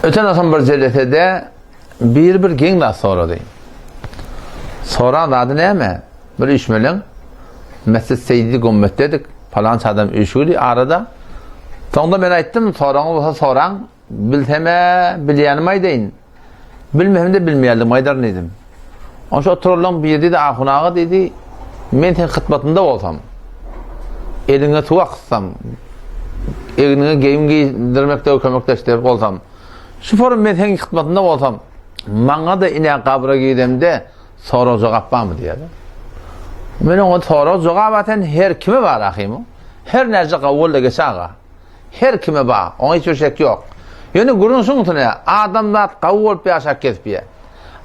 Öten agşam bir jelesede biri bir geň zat sorady. Soran zady näme? Bir üýşmeleň Mesjid Seýdi Gommetdedik, palança adam üýşgüdi arada. Soňda men aýtdym, soragyňyz bolsa soraň, bilsem-ä bilýänimi aýdaýyn, bilmesem-de bilmeýänligimi aýdaryn diýdim. Onşa oturanlaryň biri diýdi, Ahun aga diýdi, men seň hytmatynda bolsam, eliňe suw akytsam, egniňe geýim geýdirmekde kömekleşdirip bolsam, şu forum men seň hytmatynda bolsam, maňa-da ine gabra giremde sorag-jogap barmy diýýär. Men oňa sorag-jogap aten her kime bar ahym. Her näce gawy bolda geç aga. Her kime bar, oňa hiç bir şek ýok. Ýöne gürrüň şuň üstüne, adamzat gawy bolup ýaşap gezipýär.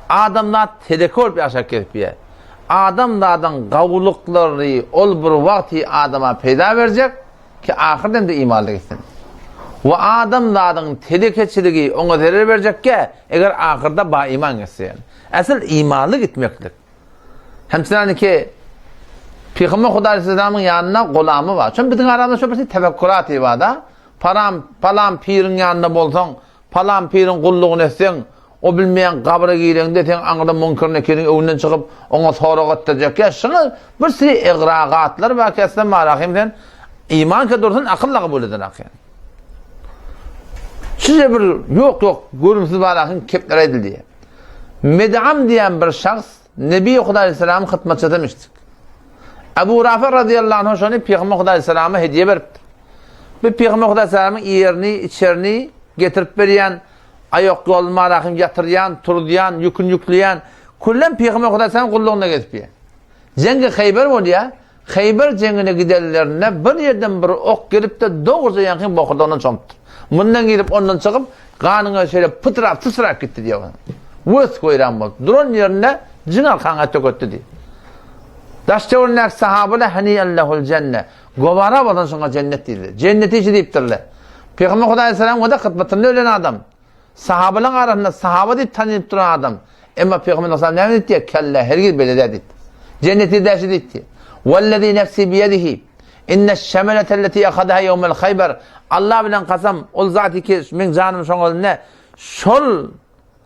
Adamzat teleke bolup ýaşap gezipýär. Adamzadyň gawulyklary ol bir wagty adama peýda berjek, ki ahyr demde imanly gitsin. We adamzadyň telekeçiligi oňa zerer berjekkä, eger ahyrda ba iman gitse ýani. Asyl imanly gitmeklik. Hemçinani ki Pygamber Hudaý Aleyhisselamyň ýanynda gulamy bar. Şon biziň aramyzda şo bir şey tefekkuraty bar da. Param, palan piriň ýanynda bolsaň, palan piriň gullugyny etseň, o bilmeýän gabra gireňde seň aňyrda Munkar Nekiriň öňünden çykyp, oňa sorag etdirjek. Ýa şuňa bir sürü egragatlar bar ki, Eslam Rahim sen iman ke dursun, akyl da kabul eden akyl. Şuja bir ýok ýok görümsiz barahyň kepler aýdyldy. Med'am diýen bir şahs Nebi Hudaý Aleyhisselamyň hyzmatçysy emişdik. Ebu Rafa radiyallahu anh şony Pygamber Hudaý Aleyhisselama hediye beripdir. Bu Pygamber Hudaý Aleyhisselamyň ýerini, içerini getirip berýän, aýak ýoluny marahym ýatyrýan, turuzýan, ýüküni ýükleýän, küllem Pygamber Hudaý Aleyhisselam gullugynda gezip. Jeňgi Heýber bolýar. Heýber jeňine gidenlerinde bir ýerden bir ok gelip-de dogruja ýaňky bokurdagyndan çomupdyr. Mundan girip, ondan çykyp, ganyňa şeýle pytrap, syçrap gitdi diýýär. Wes-weýran boldy. Duran ýerinde jyn arkaňa töketdi diýýär. Daş-töweregindäki sahabalar heniýen lehul jenne. Gowara bolsun şuňa jennet diýdiler. Jenneti işi diýipdirler. Pygamber Hudaý aleyhisselam o-da hytmatynda ölen adam. Sahabalaryň arasynda sahaba diýip tanylyp duran adam. Emma Pygamber aleyhisselam näme diýipdi? Kella, hergiz beýle däl diýipdi. Jenneti däşi diýipdi. Wellezî nefsî biyedihi inne şemeletelleti ahadaha ýewmel Haýbar. Allah bilen kasam, ol zat ki, meň janym şoň elinde. Şol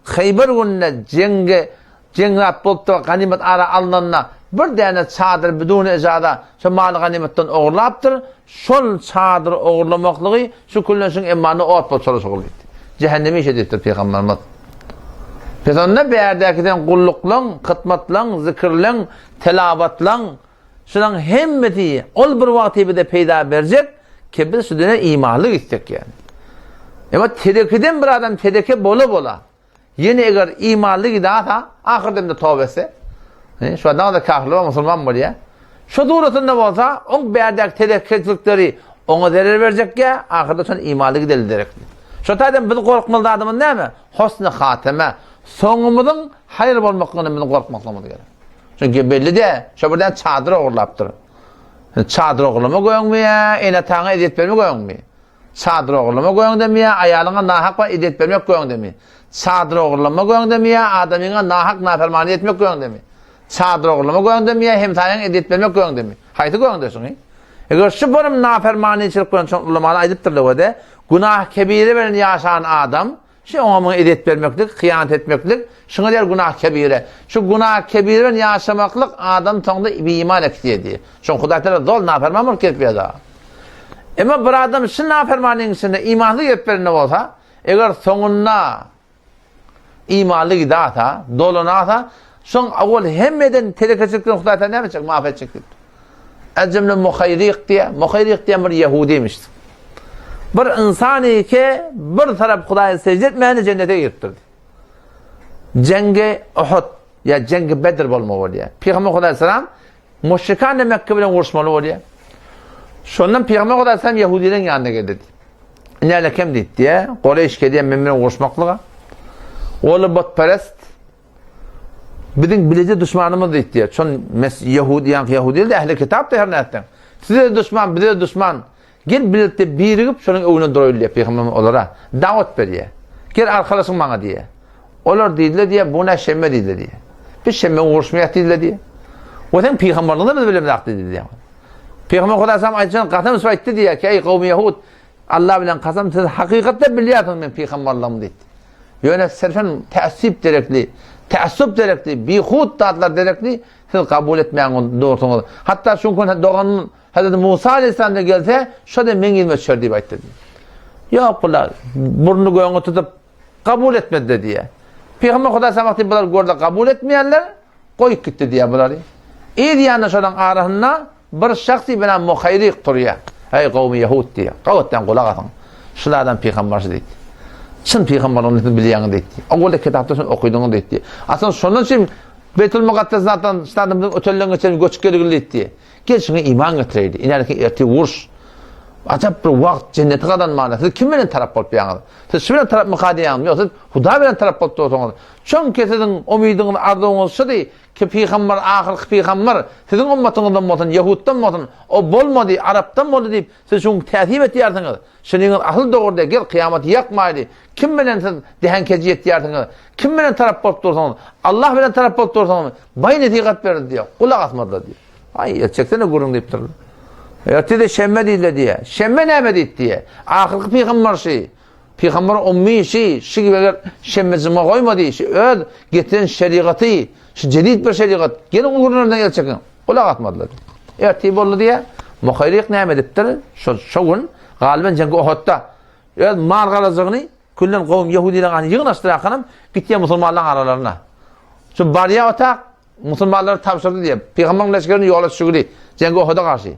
Haýbar gününde jeňge jeňrap bolupdyr, ganymat ara alnanda bir däne çadyr bidun ejaza şo maly ganymatdan ogurlapdyr. Şol çadyry ogurlamaklygy şu küllenşiň emmanyna ot bolup çolaşyk boldy diýdi. Jähenneme iş edipdir pygamberimiz. Pes onda bärdäki sen gulluklaň, hytmatlaň, zikirleň, telawatlaň, şulaň hemmesi ol bir wagty bize peýda berjek, ki biz şu dünýä imanly gitsek ýani. Emma telekeden bir adam teleke bola-bola, Ýene eger imanly gidasa, ahyr demde toba etse, şu adam da kafir we musulman bolýar. Şu suratynda bolsa, oň bärdäki terekkeçilikleri oňa zerer berjekkä, ahyrda şon imanly gideli derek. Şo taýdan biz gorkmaly zadymyz näme? Husny hateme. Soňumyzyň haýyr bolmaklygyna biziň gorkmaklygymyz gerek. Çünki belli de, şo birden çadyr ogurlapdyr. Çadyr ogurlama göňmi ýa ene-ataňa ezýet berme göňmi? Çadyr ogurlama göňdemi ýa aýalyňa nahak we ezýet bermek göňdemi? Çadyr ogurlama göňdemi ýa adamyňa nahak napermany etmek göňdemi? Çadyr ogurlama göňdemi ýa hemsaýaňa ezýet bermek göňdemi? Haýsy göňde şuňy? Eger şu bir napermanyçylyk bilen şoň ulamalar aýdypdyrlar we-de, günah kebire bilen ýaşan adam, Şu oňa muňa ezýet bermeklik, hyýanat etmeklik, şuňa diýer günah kebire. Şu günah kebire bilen ýaşamaklyk adam soňda biiman etýär diýer. Şoň Hudaý Teala zol naperman bolup gelip ýa-da. Emma bir adam şu napermanyň içinde imansyz gelip berende bolsa, eger soňunda imanly gidasa, dolanasa, şoň awal hemmeden telekeçilikden Hudaý Teala näme etjek? Maaf etjek diýip. Ejemle Muhaýryk diýýär. Muhaýryk diýen bir ýehudimiş. Bir ynsan ki bir tarap Hudaýa secde etmäni jennete giripdir. Jengi Uhud ýa jengi Bedr bolma bolýar. Pygamber Hudaý salam müşrikan Mekke bilen uruşmaly bolýar. Şondan Pygamber Hudaý salam ýehudileriň ýanyna geldi. Näle kem diýdi, Goreýş gelýär men bilen uruşmaklyga. Olar butperest Biziň bileje duşmanymyz diýdi. Şon mes Ýehudi ýaňky Ýehudi de ähli kitap da her nätden. Size duşman, bize duşman. Gel birlikde birigip şonuň öňüne duraýly diýip Pygamberimiz olara dawat berýär. Gel arkalaşyň maňa diýýär. Olar diýdiler diýýär, bu nä şemme diýdiler diýýär. Biz şemme uruşmaýas diýdiler diýýär. We sen pygamberligiňi biz bilemzok diýdi diýýär. Pygamber Hudaý salam aýtjan kasam içip aýtdy diýýär ki, eý gowmy Ýehud, Allah bilen kasam siz hakykatda bilýärsiňiz men pygamberligimi diýdi. Ýöne sirfen täessüp derekli, täessüp derekli, bihut zatlar derekli siz kabul etmäň dursuňyz. Hatda şu gün doganym Hazreti Musa aleyhisselam gelse, şo-da meň ýüzüme düşer diýip aýtdy. Ýok bular burnuny göňe tutup kabul etmedi diýýär. Pygamber Hudaý saňa wagty bular görde kabul etmeýärler, goýup gitdi diýýär bulary. Yz ýanyna şolaryň arasynda bir şahsy bilen Muhaýryk turýar. Eý gowmy ýehud diýýär. Gawatdan gulak asyň. Şul adam pygamberşi diýdi. Çyn pygamberligini siz bilýäňiz diýdi. Owalda kitapda şony okydyňyz diýdi. Aslynda şondan üçin Beýtul Mukaddes zatdan ştatymyzyň ötelden geçen göçüp gelgili diýdi. Gel şuňa iman getireýli. Inärki ertir uruş. Ajap bir wagt jenneti gazanmana. Siz kim bilen tarap bolup ýaňyz? Siz şu bilen tarapmyka diýýäňiz? Ýok, siz Hudaý bilen tarap bolup dursaňyz. Çünki siziň umydyňyz, arzuwyňyz şudy ki, pygamber ahyrky pygamber siziň ummatyňyzdan bolsun, ýehuddan bolsun, o bolmady, arapdan boldy diýip, siz şuňa täsip etýärsiňiz. Şunyňyz asyl dogry däl, gel kyýamaty ýakmaýly. Kim bilen siz dähen keji ýetýärsiňiz? Kim bilen tarap bolup dursaňyz? Allah bilen tarap bolup dursaňyz, baý nesihat berdi diýýär. Gulak asmadylar diýýär. Aý, etjeksene gürrüň diýipdir. Ertir-de şenbe diýdiler diýýär. Şenbe näme diýdi diýýär. Ahyrky pygamber şi. Pygamber ummi şi, şi gibi eger şenbe juma goýmady, şi öz getiren şerigaty, şi jedid bir şerigat. Geliň ugrundan el çekiň. Gulak asmadylar. Ertir boldy diýýär. Muhaýryk näme edipdir? Şo şo gün galyban jeňki Ohotda öz mal galajygyny küllen gowum ýehudileriň any ýygnaşdyrakanam gitýär musulmanlaryň aralaryna. Şu barýar otak Musulmanlara tabşyrdy diýip, pygamberiň leşgerini ýola düşürdi, jeňge Uhuda garşy.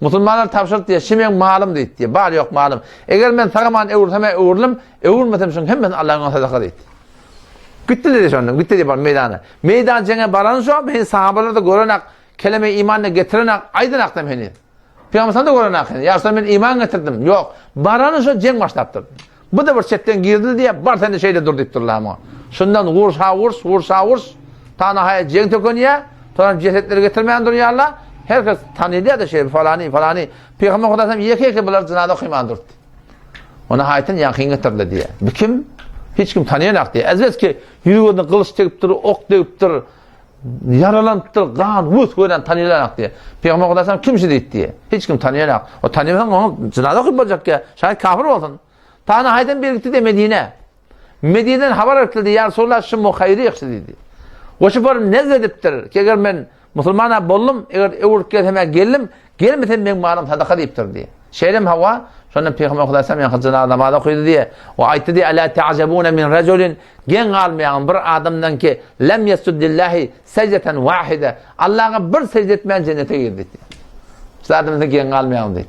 Musulmanlara tabşyrdy diýip, şi meň malym diýdi diýip, bar ýok malym. Eger men sag-aman öwürsem-ä öwrülim, öwürmesem şuň hemmesini Allahyň öňünde sadaka diýdi. Gitdi diýdi şondan, gitdi diýip bar meýdana. Meýdan jeňe baran şo, heniz sahabalar-da görenak, keleme iman-da getirenak, aýdanakdam heniz. Pygamber sen-de gören ahyryn. Ýa sen men iman getirdim. Ýok. Barany şo jeň başlapdyr. Bu-da bir çetden girdi diýip, bar sen-de şeýle dur diýip durlar muňa. Şundan wurşa wurş, wurşa wurş, ta nahaýat jeň tökenýär. Soňam jesetleri getirmän durýarlar. Her kes tanylýar-da şeýle falany, falany. Pygamber Hudaý ýeke-ýeke bular jynaza okyman durdy. Ony haýtan ýakyn getirdiler diýýär. Bu kim? Hiç kim tanaýanak diýýär. Ezbeski ýüz-gözüne gylyç degipdir, ok degipdir. Ýaralanypdyr, gan, wus gören tanylanak diýýär. Pygamber Hudaý kim şu diýdi diýýär. Hiç kim tanylanak. O tanymasaň oňa jynaza okyp boljak diýýär. Şaýat kafir bolsun. Tana haýdan bir gitdi de Medine. Medineden habar beripdir diýýär. Ýa Resulallah şu muhaýry ýagşy diýdi. Goşup baryp nezr edipdir. Ki eger men musulmana boldum, eger öwrüp gelsem geldim, gelmesem meň malym sadaka diýipdir diýýär. Şeýlem hawa, şonda Pygamber Hudaý sallam ýaňky jynaza namaz okydy diýýär. We aýtdy diýýär, Ala ta'jabuna min rajulin Geň galmaýaň bir adamdan ki, lem yesjud lillahi sejdeten wahide. Allaha bir sejde etmän jennete girdi diýdi. Şu adamdan geň galmaýaň diýdi.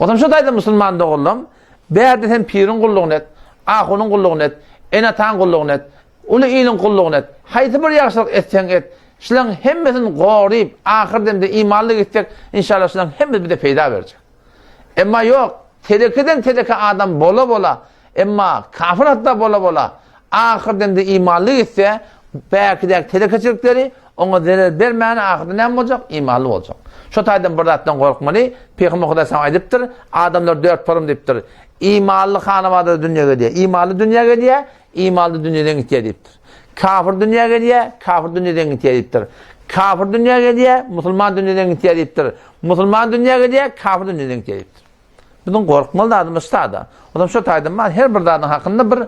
Otam şu taýda musulman doganlarym, bärde sen piriň gullugyny et, ahunyň gullugyny et, ene-ataň gullugyny et, uly iliň gullugyny et. Haýsy bir ýagşylyk etseň et, şularyň hemmesini goryp, ahyr demde imanly gitsek, inşallah şularyň hemmesi bize peýda berjek. Emma ýok, telekeden teleke adam bola-bola, emma kafir hatda bola-bola, ahyr demde imanly gitse, bäkidäki telekeçilikleri oňa zerer bermäni ahyrda näme boljak? Imanly boljak. Şo taýdan bir zatdan gorkmaly. Pygamber Hudaý saňa aýdypdyr, adamlar dört forum diýipdir. Imanly hanabada dünýä gelýär, imanly dünýä gelýär, imanly dünýeden gitýär diýipdir. Kafir dünýä gelýär, kafir dünýeden gitýär diýipdir. Kafir dünýä gelýär, musulman dünýeden gitýär diýipdir. Musulman dünýä gelýär, kafir dünýeden gitýär diýipdir. Biziň gorkmaly zadymyz şada. Onam şo taýdan bar, her bir zadyň hakynda bir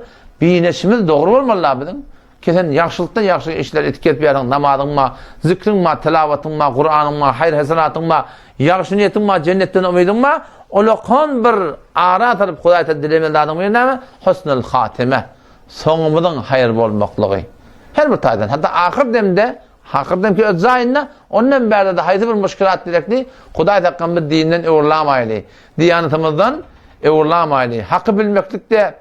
bineşimiz dogry bolmaly da biziň. Ki sen ýagşylykdan ýagşy işler etip gezip ýörüň, namazyň bar, zikriň bar, tilawatyň bar, Kuranyň bar, haýyr-hesenatyň bar, ýagşy niýetiň bar, jennetden umydyň bar. Olakan bir ara salyp Hudaý taala dilemeli zadyň biri näme? Husnul hatime. Soňumyzyň haýyr bolmaklygy. Her bir taýdan, hatda ahyr demde Hakydam ki öz jaýynda, ondan bärde-de haýsy bir muşkilat gerekli, Hudaý saklan biz dinden öwrülamaýly, diýanatymyzdan öwrülamaýly. Haky bilmeklik-de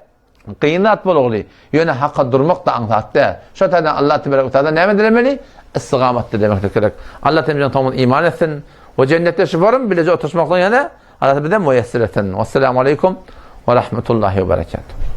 kyn zat bolugly, ýöne haka durmak-da aňsat däl. Şo taýdan Allah tebarek we taala näme dilemeli? Istigamat dilemeklik gerek. Allah temizden soňumyz iman etsin we jennetde şu forum bileje oturyşmaklygy ýene Allah bize muýesser etsin. Wesselamu aleýkum we rahmetullahi we berekatuh.